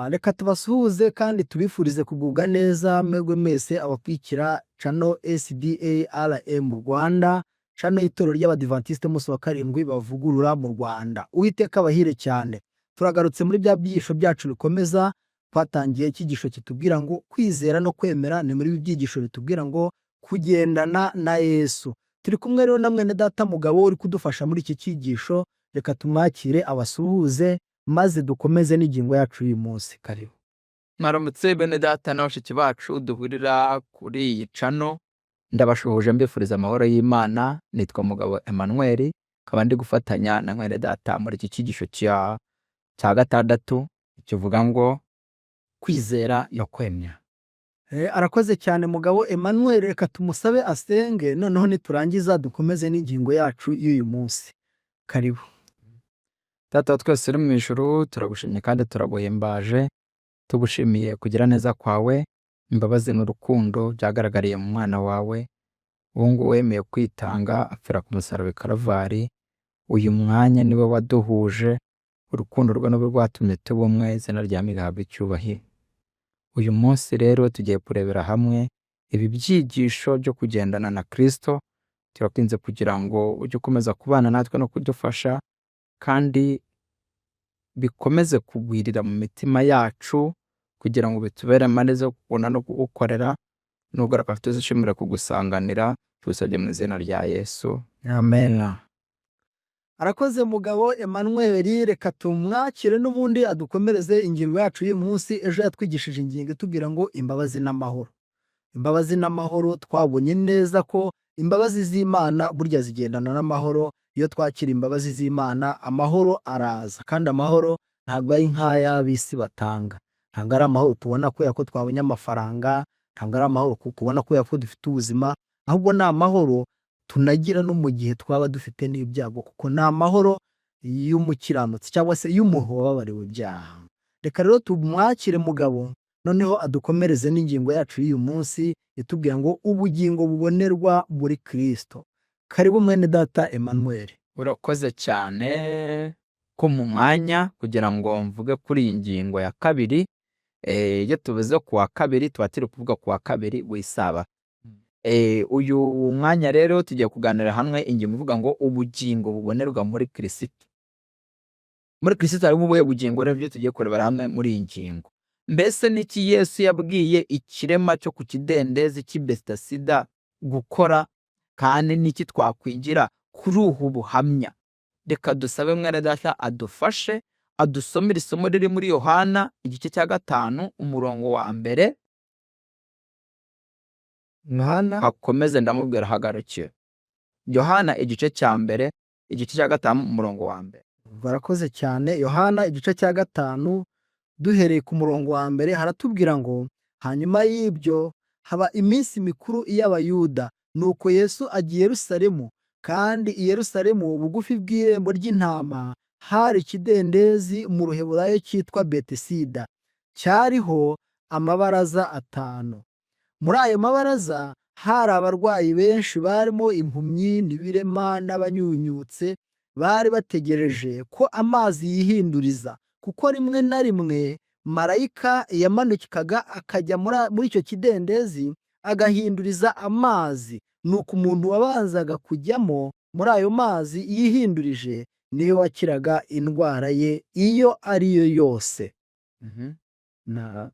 Reka tubasuhuze kandi tubifurize kugubwa neza mwebwe mwese abakurikira channel SDARM Rwanda, channel y'itorero ry'Abadivantisite umunsi wa karindwi bavugurura mu Rwanda. Uwiteka abahire cyane. Turagarutse muri bya byigisho byacu bikomeza. Twatangiye icyigisho kitubwira ngo kwizera no kwemera, ni muri ibi byigisho bitubwira ngo kugendana na Yesu. Turi kumwe rero na mwene data Mugabo uri kudufasha muri iki cyigisho. Reka tumwakire abasuhuze, maze dukomeze n'ingingo yacu y'uyu munsi. Karibu. Mwaramutse bene data na bashiki bacu duhurira kuri iyi channel, ndabashuhuje mbifuriza amahoro y'Imana. Nitwa Mugabo Emmanuel, nkaba ndi gufatanya na mwene data muri iki cyigisho cya gatandatu kivuga ngo kwizera no kwemera. Arakoze cyane Mugabo Emmanuel. Reka tumusabe asenge, noneho niturangiza dukomeze n'ingingo yacu y'uyu munsi. Karibu. Data wa twese uri mu ijuru, turagushimye kandi turaguhimbaje, tugushimiye kugira neza kwawe, imbabazi n'urukundo byagaragariye mu mwana wawe, uwo nguwo wemeye kwitanga apfira ku musaraba i Karuvali. Uyu mwanya niwe waduhuje, urukundo rwe nirwo rwatumye tuba umwe, izina ryawe rihabwe icyubahiro. Uyu munsi rero tugiye kurebera hamwe ibi byigisho byo kugendana na Kristo. Turakwinginze kugira ngo ujye ukomeza kubana natwe no kudufasha, kandi bikomeze kugwirira mu mitima yacu kugira ngo bitubere amaneza yo kukubona no kugukorera. Nugaruka tuzishimira kugusanganira. Tubisabye mu izina rya Yesu. Amen. Arakoze Mugabo Emmanuel. Reka tumwakire n'ubundi adukomereze ingingo yacu y'uyu munsi. Ejo yatwigishije ingingo itubwira ngo imbabazi n'amahoro. Imbabazi n'amahoro, twabonye neza ko imbabazi z'Imana burya zigendana n'amahoro. Iyo twakira imbabazi z'Imana, amahoro araza, kandi amahoro ntabwo ari nk'ay'ab'isi batanga. Ntabwo ari amahoro tubona kubera ko twabonye amafaranga, ntabwo ari amahoro kubona kubera ko dufite ubuzima, ahubwo ni amahoro tunagira no mu gihe twaba dufite n'ibyago, kuko ni amahoro y'umukiranutsi cyangwa se y'umuntu wababariwe ibyaha. Reka rero tumwakire Mugabo, noneho adukomereze n'ingingo yacu y'uyu munsi itubwira ngo ubugingo bubonerwa muri Kristo. Karibu mwene data Emmanuel. Urakoze cyane ko mu mwanya kugira ngo mvuge kuri iyi ngingo ya kabiri. Iyo tuvuze ku wa kabiri, tuba turi kuvuga ku wa kabiri w'isabato. Uyu mwanya rero tugiye kuganira hamwe ingingo ivuga ngo ubugingo bubonerwa muri Kirisito. Muri Kirisito harimo ubuhe bugingo? Rero byo tugiye kurebera hamwe muri iyi ngingo. Mbese niki Yesu yabwiye ikirema cyo ku kidendezi cy'i Bethesida gukora, kandi niki twakwigira kuri ubu buhamya? Reka dusabe mwene data adufashe adusomere isomo riri muri Yohana igice cya 5 umurongo wa 1. Yohana. Akomeze, ndamubwira ahagarukira. Yohana igice cya 1, igice cya 5, umurongo wa 1. Barakoze cyane. Yohana igice cya 5, duhereye ku murongo wa 1, haratubwira ngo: "Hanyuma y'ibyo haba iminsi mikuru y'Abayuda, nuko Yesu agiye i Yerusalemu. Kandi i Yerusalemu bugufi bw'irembo ry'intama hari ikidendezi mu Ruheburayo cyitwa Betesida, cyariho amabaraza atanu. Muri ayo mabaraza hari abarwayi benshi, barimo impumyi n'ibirema n'abanyunyutse, bari bategereje ko amazi yihinduriza, kuko rimwe na rimwe marayika yamanukaga akajya muri icyo kidendezi agahinduriza amazi. Nuko umuntu wabanzaga kujyamo muri ayo mazi yihindurije niwe wakiraga indwara ye iyo ari yo yose." Na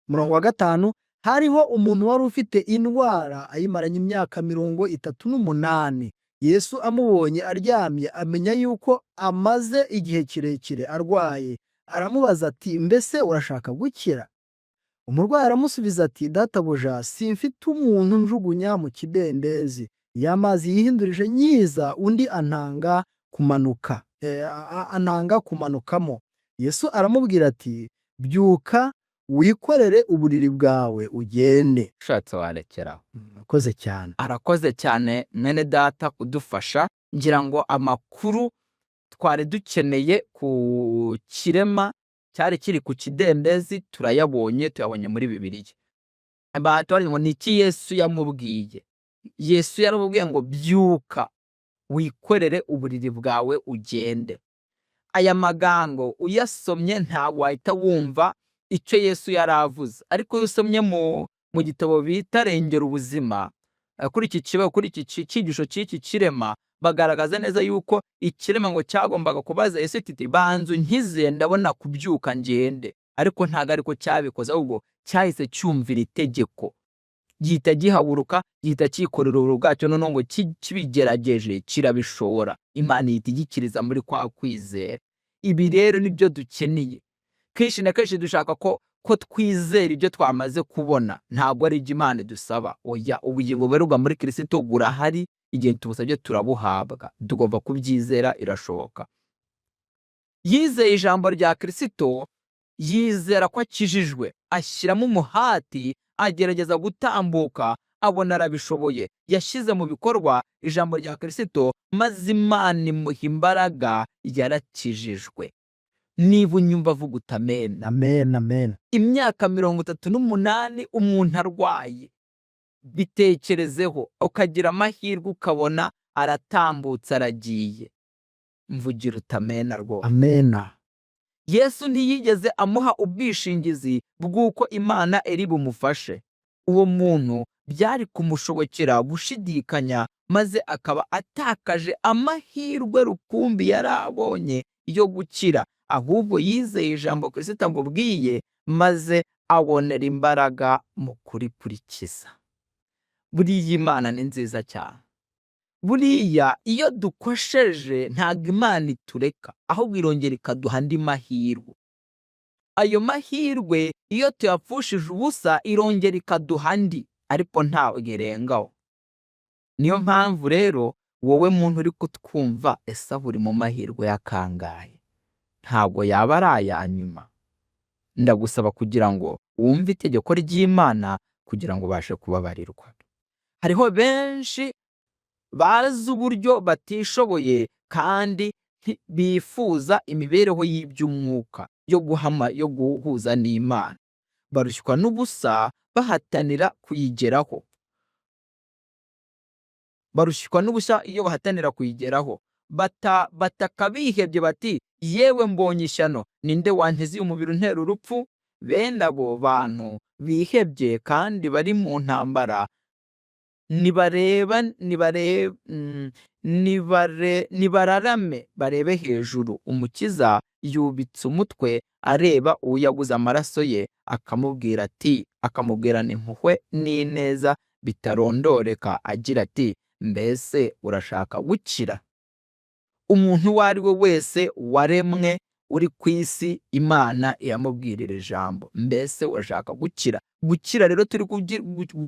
murongo wa 5: "Hariho umuntu wari ufite indwara ayimaranye imyaka 38. Yesu amubonye aryamye, amenya yuko amaze igihe kirekire arwaye, aramubaza ati: 'Mbese urashaka gukira?' Umurwayi aramusubiza ati: 'Databuja, simfite umuntu njugunya mu kidendezi iyo amazi yihindurije nyiza, undi antanga kumanuka antanga kumanukamo.' Yesu aramubwira ati: 'Byuka, wikorere uburiri bwawe, ugende.'" Ushatse warekeraho. Urakoze cyane. Arakoze cyane mwene data kudufasha. Ngira ngo amakuru twari dukeneye ku kirema cyari kiri ku kidendezi turayabonye, tuyabonye muri Bibiliya. Batubariye ngo ni iki Yesu yamubwiye. Yesu yaramubwiye ngo: "Byuka, wikorere uburiri bwawe, ugende." Aya magambo uyasomye ntabwo wahita wumva. Icyo Yesu yari avuze. Ariko iyo usomye mu gitabo bita Rengera Ubuzima, kuri iki kibazo, kuri iki cyigisho cy'iki kirema, bagaragaza neza yuko ikirema ngo cyagombaga kubaza Yesu kiti: "Banza unkize, ndabona kubyuka ngende." Ariko ntabwo ariko cyabikoze, ahubwo cyahise cyumvira itegeko, gihita gihaguruka, gihita cyikorera uburiri bwacyo. Noneho ngo kibigerageje kirabishobora, Imana ihita igikiriza muri kwa kwizera. Ibi rero nibyo dukeneye. Kenshi na kenshi dushaka ko twizera ibyo twamaze kubona. Ntabwo ari ibyo Imana idusaba, oya. Ubugingo bubarirwa muri Kirisito burahari, igihe tubusabye turabuhabwa, tugomba kubyizera, irashoboka. Yizeye ijambo rya Kirisito, yizera ko akijijwe, ashyiramo umuhati, agerageza gutambuka, abona arabishoboye. Yashyize mu bikorwa ijambo rya Kirisito, maze Imana imuha imbaraga, yarakijijwe. Niba unyumva, avuga uti: "Amen." Amen, amen. Imyaka 38 umuntu arwaye, bitekerezeho, ukagira amahirwe ukabona aratambutse, aragiye. Mvugira uti: "Amena" rwose. Amena. Yesu ntiyigeze amuha ubwishingizi bw'uko Imana iri bumufashe. Uwo muntu byari kumushobokera gushidikanya, maze akaba atakaje amahirwe rukumbi yari abonye yo gukira. Ahubwo yizeye ijambo Kirisito amubwiye, maze abonera imbaraga mu kurikurikiza. Buriya Imana ni nziza cyane. Buriya iyo dukosheje, ntabwo Imana itureka, ahubwo irongera ikaduha andi mahirwe. Ayo mahirwe iyo tuyapfushije ubusa, irongera ikaduha andi, ariko ntabwo irengaho. Niyo mpamvu rero, wowe muntu uri kutwumva, ese aho uri mu mahirwe ya kangahe? Ntabwo yaba ari aya nyuma. Ndagusaba kugira ngo wumve itegeko ry'Imana kugira ngo ubashe kubabarirwa. Hariho benshi bazi uburyo batishoboye kandi bifuza imibereho y'iby'umwuka yo guhama, yo guhuza n'Imana, barushywa n'ubusa bahatanira kuyigeraho. Barushywa n'ubusa iyo bahatanira kuyigeraho. Bataka bihebye bati: "Yewe, mbonye ishyano! Ninde wankiza uyu mubiri untera urupfu?" Bene abo bantu bihebye kandi bari mu ntambara, nibareba nibararame barebe hejuru. Umukiza yubitse umutwe areba uwo yaguze amaraso ye, akamubwira ati, akamubwirana impuhwe n'ineza bitarondoreka, agira ati: "Mbese urashaka gukira?" Umuntu uwo ari we wese waremwe uri ku isi, Imana iramubwirira ijambo: "Mbese urashaka gukira?" Gukira rero turi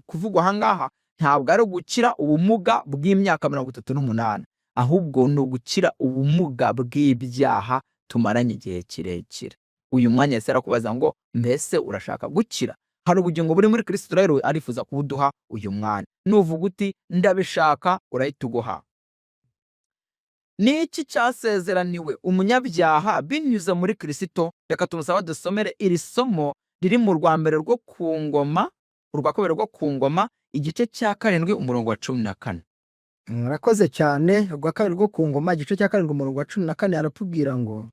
kuvugwa aha ngaha ntabwo ari ugukira ubumuga bw'imyaka 38, ahubwo ni ugukira ubumuga bw'ibyaha tumaranye igihe kirekire. Uyu mwanya Yesu arakubaza ngo: "Mbese urashaka gukira?" Hari ubugingo buri muri Kirisito rero, arifuza kubuduha uyu mwanya. Nuvuga uti: "Ndabishaka," urahita uguha. Ni iki cyasezeraniwe umunyabyaha binyuze muri Kirisito? Reka tumusabe dusomere iri somo riri mu rwa mbere rwo ku ngoma, urwa kabiri rwo ku ngoma, igice cya 7, umurongo wa 14. Murakoze cyane. Urwa kabiri rwo ku ngoma, igice cya 7, umurongo wa 14, aratubwira ngo: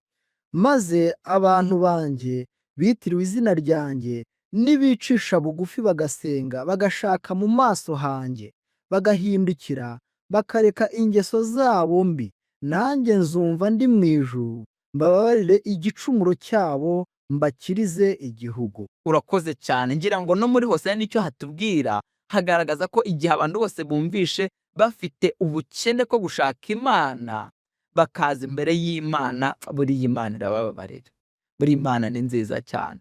"Maze abantu banjye bitiriwe izina ryanjye nibicisha bugufi, bagasenga, bagashaka mu maso hanjye, bagahindukira bakareka ingeso zabo mbi, nanjye nzumva ndi mu ijuru, mbababarire igicumuro cyabo, mbakirize igihugu." Urakoze cyane. Ngira ngo no muri Hoseya nicyo hatubwira, hagaragaza ko igihe abantu bose bumvishe bafite ubukene ko gushaka Imana, bakaza imbere y'Imana, buriya Imana irabababarira. Buriya Imana ni nziza cyane.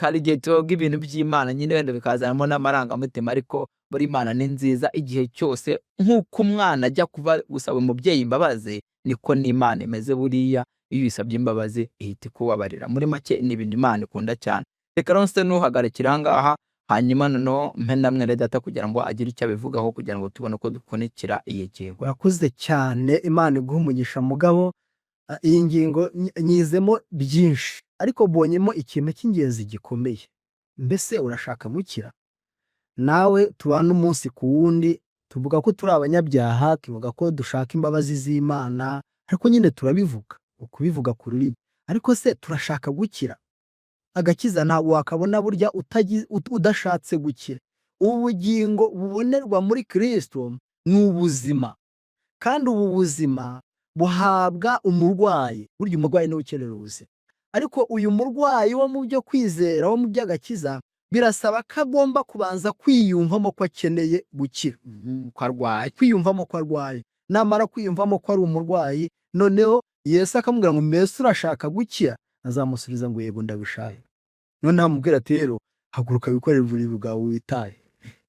Hari igihe tuvuga ibintu by'Imana nyine wenda bikazanamo n'amarangamutima, ariko buriya Imana ni nziza igihe cyose. Nk'uko umwana ajya kuba gusaba umubyeyi imbabazi, niko n'Imana imeze. Buriya iyo uyisabye imbabazi, ihita ikubabarira. Muri make, ni ibintu Imana ikunda cyane. Reka rero nse n'uhagarikira aha ngaha, hanyuma noneho mpe na mwene data kugira ngo agire icyo abivugaho, kugira ngo tubone uko dukunikira iyi ngingo. Urakoze cyane, Imana iguhe umugisha. Mugabo, iyi ngingo nyizemo byinshi, ariko mbonyemo ikintu cy'ingenzi gikomeye. Mbese urashaka gukira? Nawe tubana umunsi ku wundi, tuvuga ko turi abanyabyaha, tuvuga ko dushaka imbabazi z'Imana, ariko nyine turabivuga, ukubivuga ku rurimi, ariko se turashaka gukira? Agakiza ntabwo wakabona burya udashatse gukira. Ubugingo bubonerwa muri Kristo ni ubuzima, kandi ubu buzima buhabwa umurwayi. Burya umurwayi niwe ukenera ubuzima, ariko uyu murwayi wo mu byo kwizera, wo mu by'agakiza, birasaba ko agomba kubanza kwiyumvamo ko akeneye gukira, ko arwaye. Kwiyumvamo ko arwaye. Namara kwiyumvamo ko ari umurwayi, noneho Yesu akamubwira ngo: "Mbese urashaka gukira?" Azamusubiza ngo: "Yego, ndabishaka." Noneho amubwira ati: "Rero haguruka, wikorere uburiri bwawe witahe,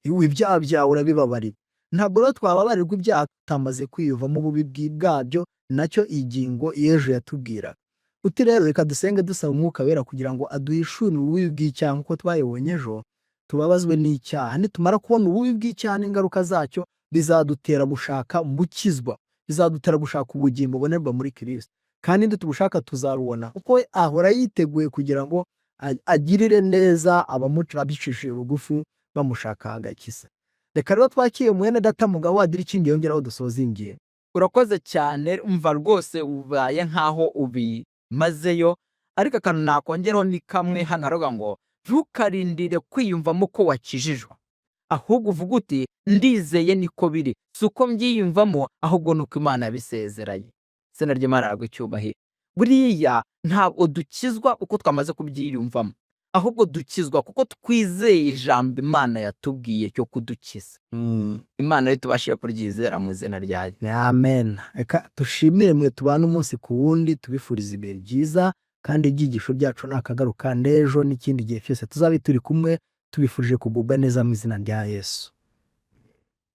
ibyaha byawe urabibabarira." Ntabwo rero twababarirwa ibyaha tutamaze kwiyumvamo ububi bwabyo. Nacyo ingingo y'ejo yatubwiraga uti: rero reka dusenge dusaba Umwuka Wera kugira ngo aduhishurire ububi bw'icyaha, nk'uko twayibonye ejo, tubabazwe n'icyaha. Nitumara kubona ububi bw'icyaha n'ingaruka zacyo, bizadutera gushaka gukizwa, bizadutera gushaka ubugingo bubonerwa muri Kristo, kandi nitubushaka tuzarubona, kuko we ahora yiteguye kugira ngo agirire neza abamuca abicishije bugufi bamushaka agakiza. Reka rero twakire mwene data Mugabo wagira ikindi yongeraho dusoza ingingo. Urakoze cyane. Umva rwose, ubaye nkaho ubimazeyo, ariko akantu nakongeraho ni kamwe. Hano haravuga ngo ntukarindire kwiyumvamo ko wakijijwe, ahubwo uvuga uti: "Ndizeye niko biri, si uko mbyiyumvamo, ahubwo ni uko Imana yabisezeranye." Izina ry'Imana rihabwe icyubahiro. Buriya ntabwo dukizwa uko twamaze kubyiyumvamo, ahubwo dukizwa kuko twizeye ijambo Imana yatubwiye cyo kudukiza. Imana rero tubashije kuryizera mu izina ryayo. Amen. Reka dushimire mwe tubana umunsi ku wundi, tubifuriza ibihe byiza, kandi ibyigisho byacu ni akagaruka n'ejo n'ikindi gihe cyose tuzabe turi kumwe. Tubifurije kugubwa neza mu izina rya Yesu.